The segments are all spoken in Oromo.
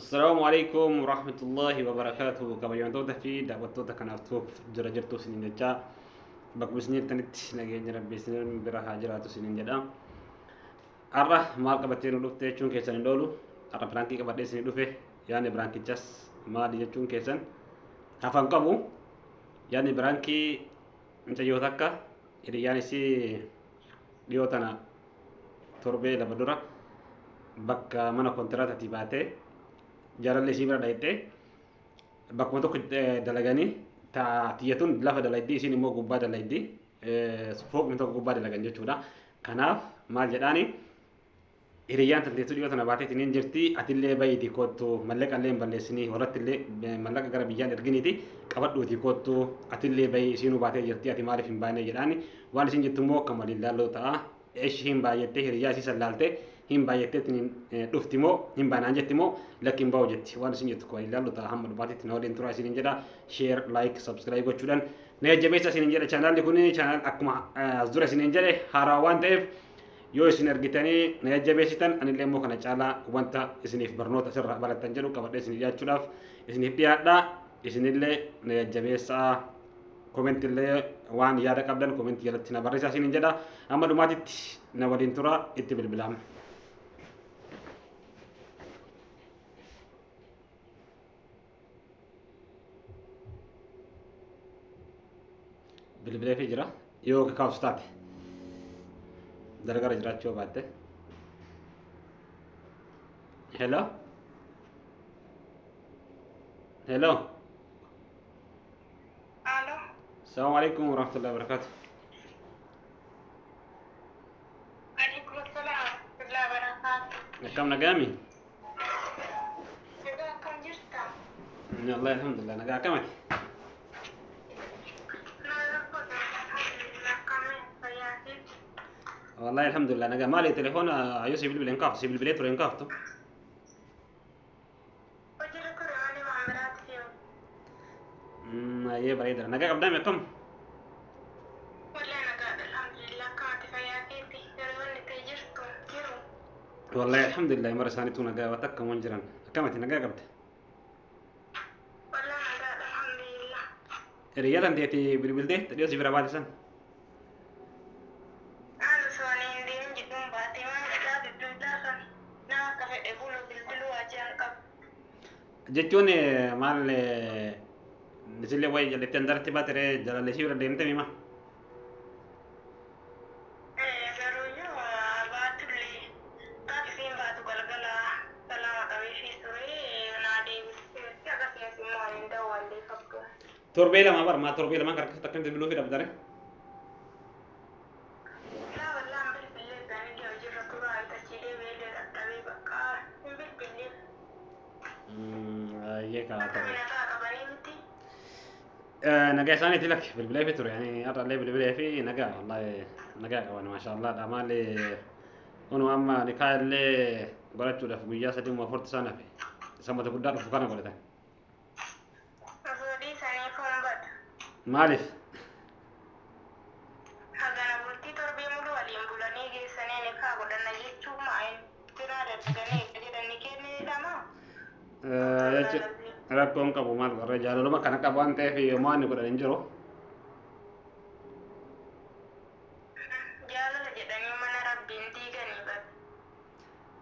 Assalaamu alaikum warahmatullahi wabarakaatuh. Kabajamtoota fi daawwattoota kanaaf tuuf jira jirtu isiniin jechaa bakkuma isin jirtanitti nageenya rabbii isin bira haa jiraatu isiniin jedha. Har'a maal qabattee nu dhufte jechuun keessan hin oolu. Har'a piraankii qabadhee isinii dhufe. Yaadni piraankichas maali jechuun keessan hafan qabu. Yaadni piraankii mucayyoo takka hiriyyaan isii dhiyoo tana torbee 2 dura bakka mana kontiraataatii baatee jaalalli isii bira dhayxee bakkuma tokko dalaganii tiyyatuun lafa dalagdii isiin immoo gubbaa dalagdii fooqni tokko gubbaa dalagan jechuudha. Kanaaf maal jedhaani hiriyyaan tanteetu dhiyoo tana baatee tiniin jirti atillee bayiiti koottu mallaqa illee hin balleessinii warratti illee mallaqa gara biyyaan erginiiti qabadhuuti koottu atillee bayii isiinuu baatee jirti ati maaliif hin baanee jedhaani waan isin jettu immoo akka waliin laalloo ta'a. Eshi hin baay'attee hiriyyaa isii san laaltee hin baay'attee tiniin dhufti moo hin baanaan jetti moo lakki hin bahu jetti waan isin jettu waliin laallu ta'a hamma dhumaatitti na waliin turaa isiniin jedha share like subscribe gochuudhaan na jajjabeessa isiniin jedha chaanaalli kun chaanaal akkuma as dura isiniin jedhe haaraa waan ta'eef yoo isin argitanii na jajjabeessitan anillee immoo kana caalaa wanta isiniif barnoota asirraa barattan jedhu qabadhee isinii dhiyaachuudhaaf isiniif dhiyaadha isinillee na jajjabeessaa Comment illee waan yaada qabdan comment jalatti na barreessaa isiniin jedha. Amma dhumaatitti na waliin tura itti bilbilaam. Bilbileefii jira yoo kaasu taate dalagara jiraachuu yoo baatte. Hello? Hello? Alo. Assalamu alaikum warahmatullahi wabarakatuh. Alaikum assalam warahmatullahi wabarakatuh. Akkam nagaami? Nagaa akkam jirta? Wallahi alhamdulillah nagaa akkamati? Nagaa koo alhamdulillah akkamii fayyaa keeti? Wallahi alhamdulillah nagaa maali telefoona ayyuu si bilbile hin kaaftu si bilbilee ture hin kaaftu. Hojiirra ture malee waan biraati yoo. Ayyee bareeda. Nagaa qabdaami akkam? Wallahi nagaadha alhamdulillah akkamati fayyaa keeti? Yeroo wanni ta'e jirtu jiru. Wallahi alhamdulillah mara isaaniitu nagaa waan takka waan jiran. Akkamati nagaa qabda? Wallahi nagaadha alhamdulillah. Hiriyyaa tanteeti bilbiltee dhiyoo si bira baate san? Aan osoo ani hin deemin jidduun baatee maal godhaa bilbilaa kan nama akka fedhe bulu bilbiluu waajjira hin qabu. Jechuun maal isillee wayi jallettee andaratti baate ree jaalallee ishii bira deemte mima. Garuuyyuu baatullee gaaf isiin baatu galgala salaama qabeefii ture naa deebistee akkasumas immoo ani hin dawwallee qabdu. Torbee lama bar maa torbee lamaan kana keessatti akkamitti bilbiluu fi dhabdare? Laa wallaan bilbillee ganillee hojiirra tura ayitachii deebi'eellee dadhabee bakka hin bilbillee. Ayyee kaa Akkami ta'e. nagaa qabanii miti? Nagaa isaaniiti lakki bilbilee fi ture yani har'allee bilbilee fi nagaa wallahi nagaa qaban maashaallah dha maali unu amma nikaa illee godhachuudhaaf guyyaa 3 moo 4 isaan hafe sanbata guddaa dhufu kana godhatan. Osoo dhiisanii foon bada. Maaliif? Hagana bultii torbee mulu waliin bulanii geessanii nikaa godhanna jechuun maa biraa dalaganii eega jedhan ni kennidha moo? Jechuun rakkoon qabu maal warra jaalaluma kana qabu waan ta'eef yommuu inni godhan hin jiru. Jaalala jedhanii mana rabbiin diiganii bar.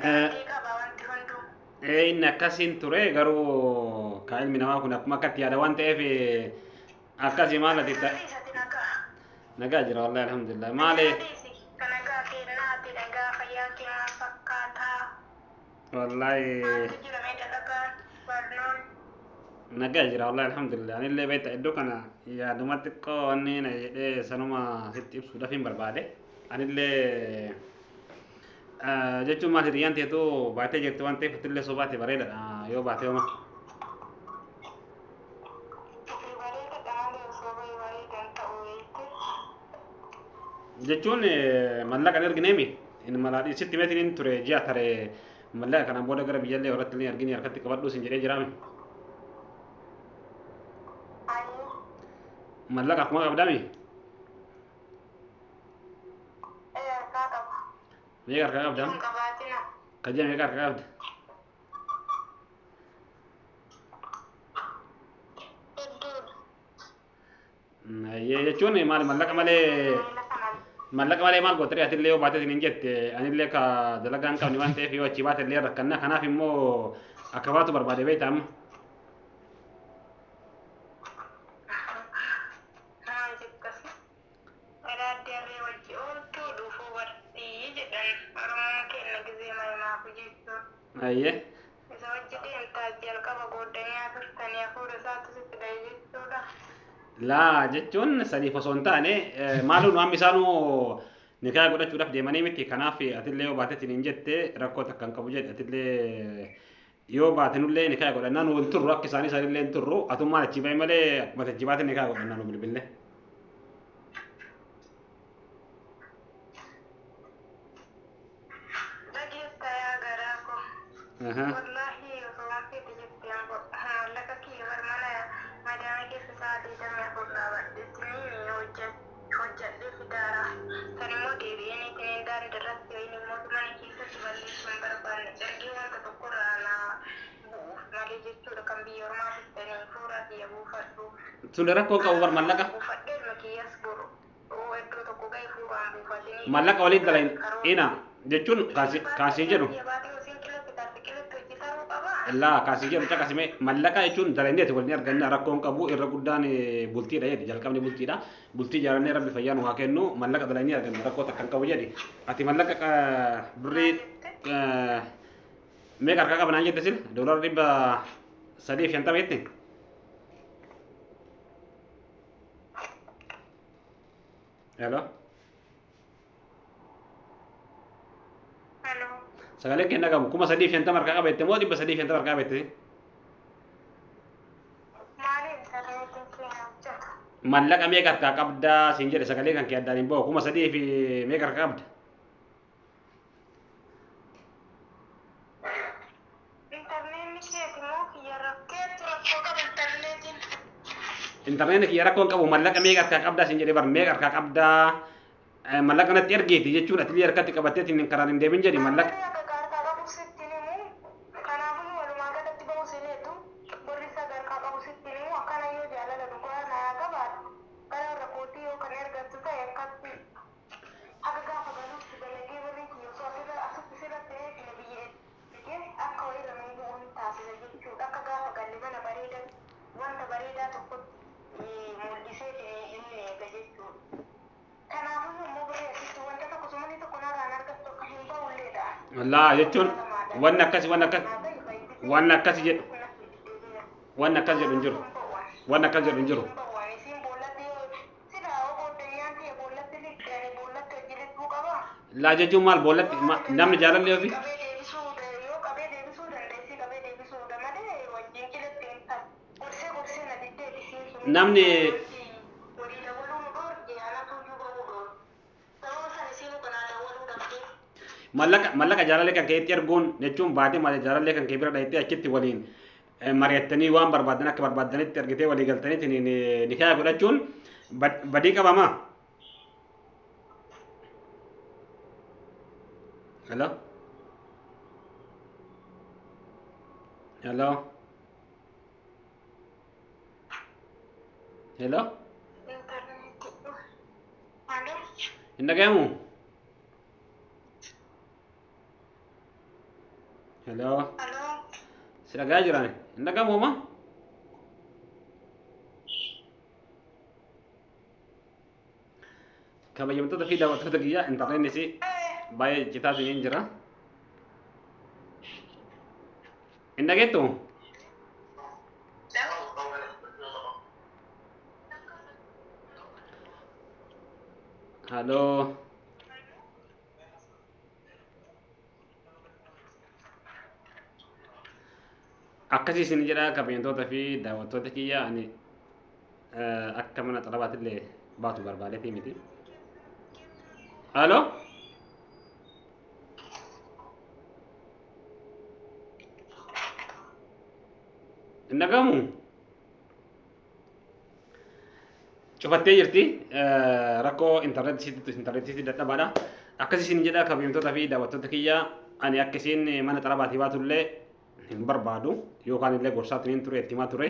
Daandii qaba wanti hunduu. Inni akkasiin ture garuu ka ilmi namaa kun akkuma akkatti yaada waan ta'eef akkasii maal ati Nagaa dhiisati nagaa. Nagaa jira wallahi alhamdulillah maali Nagaa dhiisi. Ka nagaa kennaati nagaa fayyaa kee maal fakkaataa? Wallahi Maaltu jira mee dalagaan barnoonni? Nagaa jira wallahi alhamdulillah anillee beekta iddoo kana yaaduma xiqqoo wanni na jedhee sanuma sitti ibsuudhaaf hin barbaade anillee jechuun maal hiriyyaan teetu baatee jirti waan ta'eef atillee soo baate bareedaadha yoo baate homa. Ofii bareedadha malee osoo bahee bareeda hin ta'u beekte. Jechuun mallaqa hin ergineemi inni malaa sitti meetiin ture ji'a tare mallaqa kanaan booda gara biyyallee warratti illee argini harkatti qabadhuu sin jedhee jiraami. Ayyee. Mallaqa akkuma qabdami? Ee harkaa qaba. Meeqa harkaa qabda? Hin qabaatina. Ka ji'a meeqa harkaa qabda? Jechuun maal mallaqa malee mallaqa malee maal goote atillee yoo baate hin jette anillee ka dalagaa hin qabne waan ta'eef yoo achii baate illee rakkanna kanaaf immoo akka baatu barbaade beekta amma. Maal jettasi? Wadaadde harree wajji ooltu dhufuu bartii jedhan Oromoon keenya gizee maimaafu jechuudha. Ayyee. Isa wajji deemtaa jalqaba gooddanyaa turtanii hafuura isaatu sitti dhahe jechuudha. Laa jechuun saniif osoo hin taane maaluu nu hammi isaanuu nikaa godhachuudhaaf deemanii miti kanaaf atillee yoo baate hin jette rakkoo takka hin qabu jedhe atillee yoo baatenullee nikaa godhannaa nu hin turru akka isaanii isaanillee hin turru atummaan achi bahe malee akkuma achi baate nikaa godhannaa nu bilbille. Dhageessa yaa garaa koo. Wallaahi osoo waan feete jettee maallaqa kiyya bar mana madaama keessa sa'a 24 dhaabadheetiniin hojjadhee fidaara. San immoo deebi'een itiniin daandii irratti wayin immoo mana keessatti balleessuu hin barbaanne ergee wanta tokkorraa naa bu'uuf malee jechuudha kan biyya ormaa fiddanii fuuraa kiyya buufadhu. Tun rakkoo qabu bar mallaqa. Buufadhee ilma kiyyas boru iddoo tokko ga'e fuuraan buufatanii. Mallaqa waliin dalain ina jechuun kaasii jedhu. Laa kaasii jedhu caqasime mallaqa jechuun dalaindeeti waliin arganna rakkoon qabu irra guddaan bultiidha jedhi jalqabni bultiidha. Bultii jaalannee rabbi fayyaa nu haa kennu mallaqa dalainee arganna rakkoo takka hin qabu jedhi. Ati mallaqa birrii meeqa harkaa qaba naan jette sil doolara 350 jette. Hello. Hello. Sagaleen kenna qabu 3,050 harkaa qaba jette moo 350 harkaa qaba jette? Maali intarneetiin keenya hojjeta? Mallaqa meeqa harkaa qabdaa siin jedhe sagalee kan kee addaan hin bahu 3,000 fi meeqa harkaa qabda? Intarneetni keeti moo kiyya rakkeetu rakkoo qaba intarneetiin? Intarneetni kiyya rakkoo hin qabu mallaqa meeqa harkaa qabdaa siin jedhe bar meeqa harkaa qabdaa mallaqa natti ergeeti jechuun ati harkatti qabatteetiin karaan hin deemin jedhi mallaqa. Mallaqa harkaa qabu sitti himu kanaafuu walumaa galatti bahu sineetu borri isa harkaa qabu sitti himu akkana yoo jaalala dhugaa naa qabaatu gara warra kootii yoo kan ergattu ta'e akkatti haga gaafa galuutti dalagee birrii kiyya osoo asirra asitti sirratti eegne biyya eegee akka wayirra nuu bu'u hin taasisa jechuudha akka gaafa galle mana bareedaa wanta bareedaa tokkotti mul'isee inni eega jechuudha. Kanaafuu immoo birrii asitti wanta tokko sumanii tokko narraan argattu akka hin ba'ulleedha. Laa jechuun wanni akkasi wanni akkas wanni akkasi jedhu wanni akkas jedhu hin jiru. Wanni akkas jedhu hin jiru. Laa jechuun maal boollatti namni jaalallee ofii namni mallaqa jaalallee kan keetti erguun jechuun baatee maal jaalallee kan kee bira dhahittee achitti waliin mari'attanii waan barbaadan akka barbaadanitti ergitee walii galtaniitiin nikaa godhachuun badii qabamaa? Hello? Hello? Hello? Hin dhagahamu? Hello? Si dhagahaa jirani? Hin dhagahamu homaa? Kabajamtoota fi daawwattoota kiyyaa intarneetnis baay'ee citaatiin hin jira. Hin dhageettu? Hello? Akkasii isin jedha kabajamtoota fi daawwattoota kiyyaa ani akka mana xalabaatillee baatu barbaadeetii miti. Hello? Hin dhagahamu? Cufattee jirti rakkoo intarneetiitti dadhabaadha. Akkasii isin jedha kabajamtoota fi daawwattoota kiyyaa ani akka isiin mana xalabaatii baatullee hin barbaadu yookaan illee gorsaatiin ture itti himaa ture.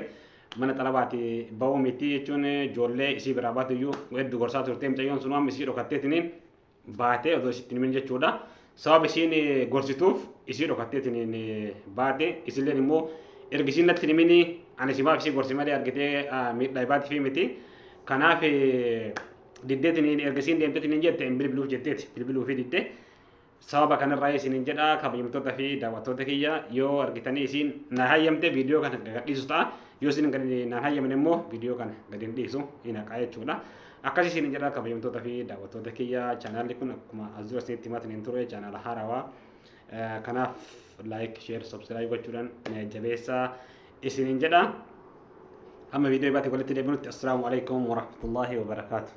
Mana xalabaati ba'uu miti jechuun ijoollee isii biraa baatu iyyuu hedduu gorsaa turte. Mucayyoon sun amma isii dhokatteetiniin baatee odoo isitti himin jechuudha. Sababa isiin gorsituuf isii dhokatteetiniin baate. Isilleen immoo erga isiin natti hin himin ani simaaf isii gorsi malee argitee miidhaa baati fi miti. Kanaaf diddeetiniin erga isiin deemteetiniin jette hin bilbiluuf jetteeti bilbiluu fi diddee. Sababa kanarraa isiniin jedha, kabajamtoota fi daawwattoota kiyya, yoo argitanii isiin na hayyamte viidiyoo kana gadhiisu ta'a. Yoo isin na hayyamne immoo viidiyoo kana gadi hin dhiisu, hin haqaa jechuudha. Akkas isiniin jedha, kabajamtoota fi daawwattoota kiyya. Chaanaalli kun akkuma as dura isinitti himatiin hin ture chaanaala haarawaa. Kanaaf like, share, subscribe gochuudhaan na jabeessaa isiniin jedha. Amma viidiyoo baate walitti deebinutti, assalaamu alaikum warahmatullaahi wabarakaatu.